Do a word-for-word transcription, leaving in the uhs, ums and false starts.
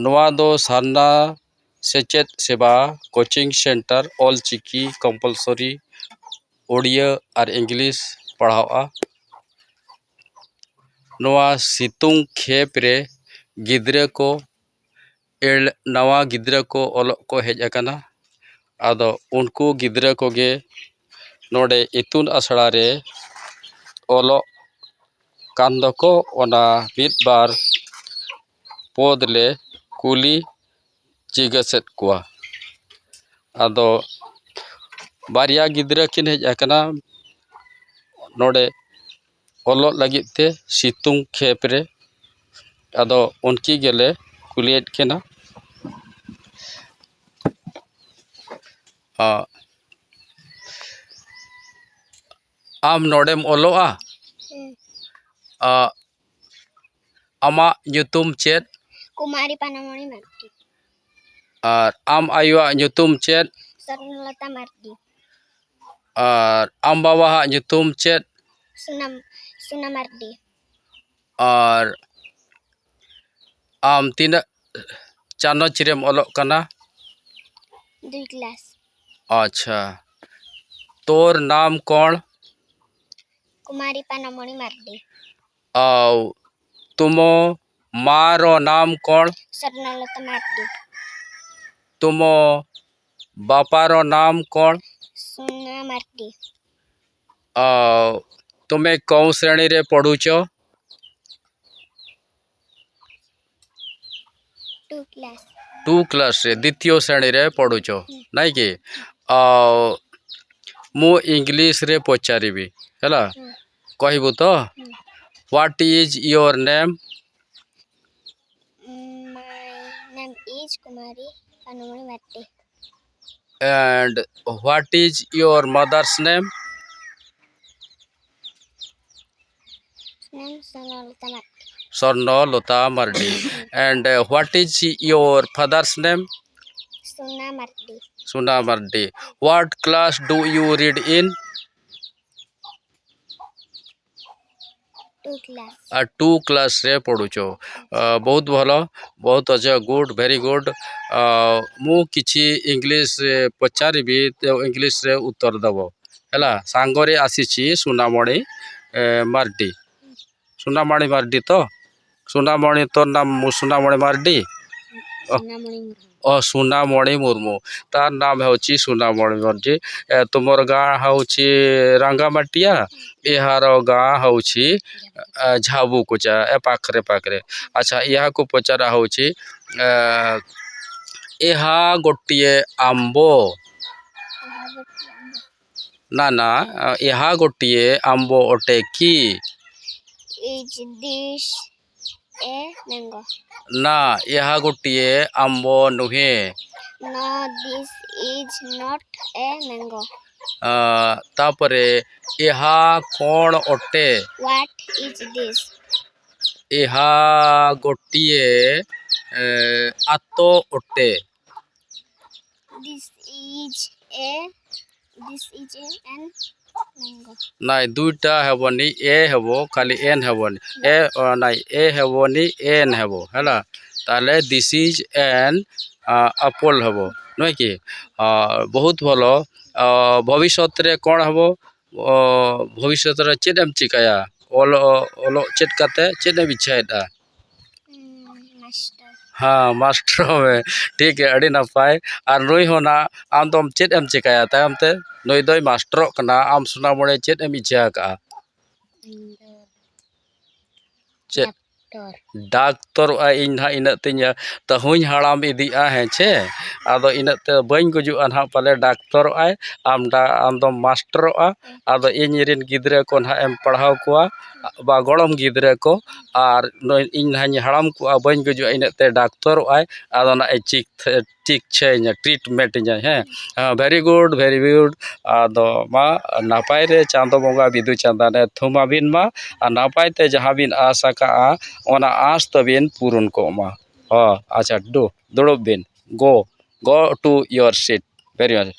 ᱱᱚᱣᱟ ᱫᱚ ᱥᱟᱨᱱᱟ ᱥᱮᱪᱮᱫ ᱥᱮᱵᱟ coaching centre Ol Chiki compulsory Odia ᱟᱨ ᱤᱝᱞᱤᱥ ᱯᱟᱲᱦᱟᱣᱜᱼᱟ᱾ ᱱᱚᱣᱟ ᱥᱤᱛᱩᱝ ᱠᱷᱮᱯ ᱨᱮ ᱜᱤᱫᱽᱨᱟᱹ ᱠᱚ ᱮᱲ-, ᱱᱟᱣᱟ ᱜᱤᱫᱽᱨᱟᱹ ᱠᱚ ᱚᱞᱚᱜ ᱠᱚ ᱦᱮᱡ ᱟᱠᱟᱱᱟ᱾ ᱟᱫᱚ ᱩᱱᱠᱩ ᱜᱤᱫᱽᱨᱟᱹ ᱠᱚᱜᱮ ᱱᱚᱰᱮ ᱤᱛᱩᱱ ᱟᱥᱲᱟ ᱨᱮ ᱚᱞᱚᱜ ᱠᱟᱱ ᱫᱚᱠᱚ, ᱚᱱᱟ ᱢᱤᱫ ᱵᱟᱨ ᱯᱚᱫᱽ ᱞᱮ ᱠᱩᱞᱤ ᱡᱤᱜᱟᱹᱥᱮᱫ ᱠᱚᱣᱟ᱾ ᱟᱫᱚ ᱵᱟᱨᱭᱟ ᱜᱤᱫᱽᱨᱟᱹ ᱠᱤᱱ ᱦᱮᱡ ᱟᱠᱟᱱᱟ ᱱᱚᱰᱮ ᱚᱞᱚᱜ ᱞᱟᱹᱜᱤᱫ ᱛᱮ ᱥᱤᱛᱩᱝ ᱠᱷᱮᱯ ᱨᱮ᱾ ᱟᱫᱚ ᱩᱱᱠᱤ ᱜᱮᱞᱮ ᱠᱩᱞᱤᱭᱮᱫ ᱠᱤᱱᱟ᱾ ᱟ, ᱟᱢ ᱱᱚᱰᱮᱢ ᱚᱞᱚᱜᱼᱟ? ᱦᱮᱸ᱾ ᱟ, ᱟᱢᱟᱜ ᱧᱩᱛᱩᱢ ᱪᱮᱫ? ᱠᱩᱢᱟᱨᱤ ᱯᱟᱱᱟᱢᱚᱬᱤ ᱢᱟᱨᱰᱤ᱾ ᱟᱨ ᱟᱢ ᱟᱭᱳᱣᱟᱜ ᱧᱩᱛᱩᱢ ᱪᱮᱫ? ᱥᱚᱨᱱᱚᱞᱚᱛᱟ ᱢᱟᱨᱰᱤ᱾ ᱟᱨ ᱟᱢ ᱵᱟᱵᱟᱣᱟᱜ ᱧᱩᱛᱩᱢ ᱪᱮᱫ? ᱥᱩᱱᱟᱢ-, ᱥᱩᱱᱟ ᱢᱟᱨᱰᱤ᱾ ᱟᱨ ᱟᱢ ᱛᱤᱱᱟᱹᱜ ᱪᱟᱱᱟᱪ ᱨᱮᱢ ᱚᱞᱚᱜ ᱠᱟᱱᱟ? ᱫᱩᱭ ᱠᱞᱟᱥ᱾ ᱟᱪᱪᱷᱟ, ᱛᱳᱨ ᱱᱟᱢ ᱠᱚᱬ? ᱠᱩᱢᱟᱨᱤ ᱯᱟᱱᱟᱢᱚᱬᱤ ᱢᱟᱨᱰᱤ᱾ ᱟᱨ ᱛᱩᱢᱚ ᱢᱟ ᱨᱚ ᱱᱟᱢ ᱠᱚᱬ? ᱥᱚᱨᱱᱚᱞᱚᱛᱟ ᱢᱟᱨᱰᱤ᱾ ᱛᱩᱢᱚ ᱵᱟᱯᱟ ᱨᱚ ᱱᱟᱢ ᱠᱚᱬ? ᱥᱩᱱᱟ ᱢᱟᱨᱰᱤ᱾ ᱟᱨ ᱛᱩᱢᱮ ᱠᱚᱸᱣ ᱥᱨᱮᱬᱤ ᱨᱮ ᱯᱚᱲᱩᱪᱚ? Two class. ᱴᱩ ᱠᱞᱟᱥ ᱨᱮ, ᱫᱤᱛᱤᱭᱚ ᱥᱨᱮᱬᱤ ᱨᱮ ᱯᱚᱲᱩᱪᱚ᱾ ᱦᱩᱸ᱾ ᱱᱟᱭ ᱠᱮ? ᱟᱨ ᱢᱩ ᱤᱝᱞᱤᱥ ᱨᱮ ᱯᱚᱪᱟᱨᱤᱵᱤ, ᱦᱮᱞᱟ? ᱦᱩᱸ᱾ ᱠᱚᱦᱤᱵᱩ ᱛᱚ? ᱦᱩᱸ᱾ What is your name? My name is Kumari Panamoni Mardi. And what is your mother's name? Name Swarnalata Mardi. Swarnalata Mardi. And, uh, what is your father's name? Suna Mardi. Suna Mardi. What class do you read in? Two class. ଆ, ଟୁ କ୍ଲାସ୍ରେ ପଢ଼ୁଛ। ଆ, ବହୁତ ଭଲ, ବହୁତ ଅଛ, ଗୁଡ୍, ଭେରି ଗୁଡ୍। ଆ, ମୁଁ କିଛି English ପଚାରିବି, ତ ଇଂଲିଶରେ ଉତ୍ତର ଦେବ ହେଲା। ସାଙ୍ଗରେ ଆସିଛି ସୁନାମଣି, ଏ, ମାର୍ଡି। ସୁନାମଣି ମାର୍ଡି ତ? ସୁନାମଣି, ତୋର ନାମ ମୁଁ ସୁନାମଣି ମାର୍ଡି? ଅ, ସୁନାମଣି ମୁର୍ମୁ। ଅ, ସୁନାମଣି ମୁର୍ମୁ। ତାର ନାମ ହେଉଛି ସୁନାମଣି ମାର୍ଡି। ଏ, ତୁମର ଗାଁ ହେଉଛି ରାଙ୍ଗାମାଟିଆ, ଏହାର ଗାଁ ହେଉଛି, ଆ, ଝାବୁକୁଚା, ଏ ପାଖରେ ପାଖରେ। ଆଚ୍ଛା, ଏହାକୁ ପଚରା ହେଉଛି, ଆ, ଏହା ଗୋଟିଏ ଆମ୍ବ। ନା, ନା, ଆ, ଏହା ଗୋଟିଏ ଆମ୍ବ ଅଟେ କି? Is this a mango? ନା, ଏହା ଗୋଟିଏ ଆମ୍ବ ନୁହେଁ। No, this is not a mango. ଆ, ତାପରେ ଏହା କ'ଣ ଅଟେ? What is this? ଏହା ଗୋଟିଏ, ଏ, ଆତ ଅଟେ। This is a, this is a, an mango. ନାଇଁ, ଦୁଇଟା ହେବନି, ଏ ହେବ, ଖାଲି ଏନ୍ ହେବନି। ଏ, ଅ, ନାଇଁ, ଏ ହେବନି, ଏନ୍ ହେବ, ହେଲା। ତାହେଲେ this is an, a, apple ହେବ, ନୁହେଁ କି? ଆ, ବହୁତ ଭଲ। ଆ, ଭବିଷ୍ୟତରେ କ'ଣ ହେବ? ଅ, ଭବିଷ୍ୟତରେ ᱪᱮᱫ ᱮᱢ ᱪᱤᱠᱟᱹᱭᱟ? ᱚᱞᱚᱜ, ᱚᱞᱚᱜ ᱪᱮᱫ ᱠᱟᱛᱮ ᱪᱮᱫ ᱮᱢ ᱤᱪᱪᱷᱟᱹᱭᱮᱫᱼᱟ? ᱦᱩᱸ, ᱢᱟᱥᱴᱟᱨ᱾ ᱦᱮᱸ, ᱢᱟᱥᱴᱟᱨᱚᱜ ᱢᱮ᱾ ᱴᱷᱤᱠ ᱜᱮᱭᱟ, ᱟᱹᱰᱤ ᱱᱟᱯᱟᱭ᱾ ᱟᱨ ᱱᱩᱭ ᱦᱚᱸ ᱱᱟᱜ, ᱟᱢ ᱫᱚᱢ ᱪᱮᱫ ᱮᱢ ᱪᱤᱠᱟᱹᱭᱟ ᱛᱟᱭᱚᱢ ᱛᱮ? ᱱᱩᱭ ᱫᱚᱭ ᱢᱟᱥᱴᱟᱨᱚᱜ ᱠᱟᱱᱟ᱾ ᱟᱢ ᱥᱳᱱᱟᱢᱚᱬᱤ ᱪᱮᱫ ᱮᱢ ᱤᱪᱪᱷᱟᱹ ᱟᱠᱟᱫᱼᱟ? ᱤᱧ ᱫᱚ ᱪᱮᱫ? ᱰᱟᱠᱛᱚᱨ᱾ ᱰᱟᱠᱛᱚᱨᱚᱜᱼᱟ ᱤᱧ ᱱᱟᱦᱟᱜ ᱤᱱᱟᱹᱜ ᱛᱤᱧ, ᱛᱟᱹᱦᱩᱧ ᱦᱟᱲᱟᱢ ᱤᱫᱤᱜᱼᱟ, ᱦᱮᱸ ᱪᱮ? ᱟᱫᱚ ᱤᱱᱟᱹᱜ ᱛᱮ ᱵᱟᱹᱧ ᱜᱩᱡᱩᱜᱼᱟ ᱱᱟᱦᱟᱜ ᱯᱟᱞᱮ, ᱰᱟᱠᱛᱚᱨᱚᱜᱼᱟᱭ᱾ ᱟᱢ ᱰᱟ-, ᱟᱢ ᱫᱚᱢ ᱢᱟᱥᱴᱟᱨᱚᱜᱼᱟ᱾ ᱟᱫᱚ ᱤᱧ ᱨᱮᱱ ᱜᱤᱫᱽᱨᱟᱹ ᱠᱚ ᱱᱟᱦᱟᱜ ᱮᱢ ᱯᱟᱲᱦᱟᱣ ᱠᱚᱣᱟ, ᱵᱟ ᱜᱚᱲᱚᱢ ᱜᱤᱫᱽᱨᱟᱹ ᱠᱚ᱾ ᱟᱨ ᱱᱩᱭ ᱤᱧ ᱱᱟᱦᱟᱜ ᱤᱧ ᱦᱟᱲᱟᱢ ᱠᱚᱜᱼᱟ, ᱵᱟᱹᱧ ᱜᱩᱡᱩᱜᱼᱟ, ᱤᱱᱟᱹᱜ ᱛᱮ ᱰᱟᱠᱛᱚᱨᱚᱜᱼᱟᱭ᱾ ᱟᱫᱚ ᱱᱟᱜ ᱮ ᱪᱤᱠ-, ᱪᱤᱠᱤᱛᱥᱟᱧᱟ, ᱴᱨᱤᱴᱢᱮᱱᱴ ᱤᱧᱟᱭ, ᱦᱮᱸ᱾ ᱦᱮᱸ, very good, very good᱾ ᱟᱫᱚ ᱢᱟ, ᱱᱟᱯᱟᱭ ᱨᱮ ᱪᱟᱸᱫᱚ ᱵᱚᱸᱜᱟ ᱵᱤᱫᱩ ᱪᱟᱸᱫᱟᱱᱮ ᱛᱷᱩᱢ ᱟᱹᱵᱤᱱ ᱢᱟ, ᱟᱨ ᱱᱟᱯᱟᱭ ᱛᱮ ᱡᱟᱦᱟᱸ ᱵᱤᱱ ᱟᱥ ᱟᱠᱟᱜᱼᱟ, ᱚᱱᱟ ᱟᱸᱥ ᱛᱟᱹᱵᱤᱱ ᱯᱩᱨᱩᱱ ᱠᱚᱜ ᱢᱟ᱾ ᱦᱚᱸ, ᱟᱪᱪᱷᱟ, ᱰᱩ, ᱫᱩᱲᱩᱵ ᱵᱤᱱ᱾ Go, go to your seat. Very well.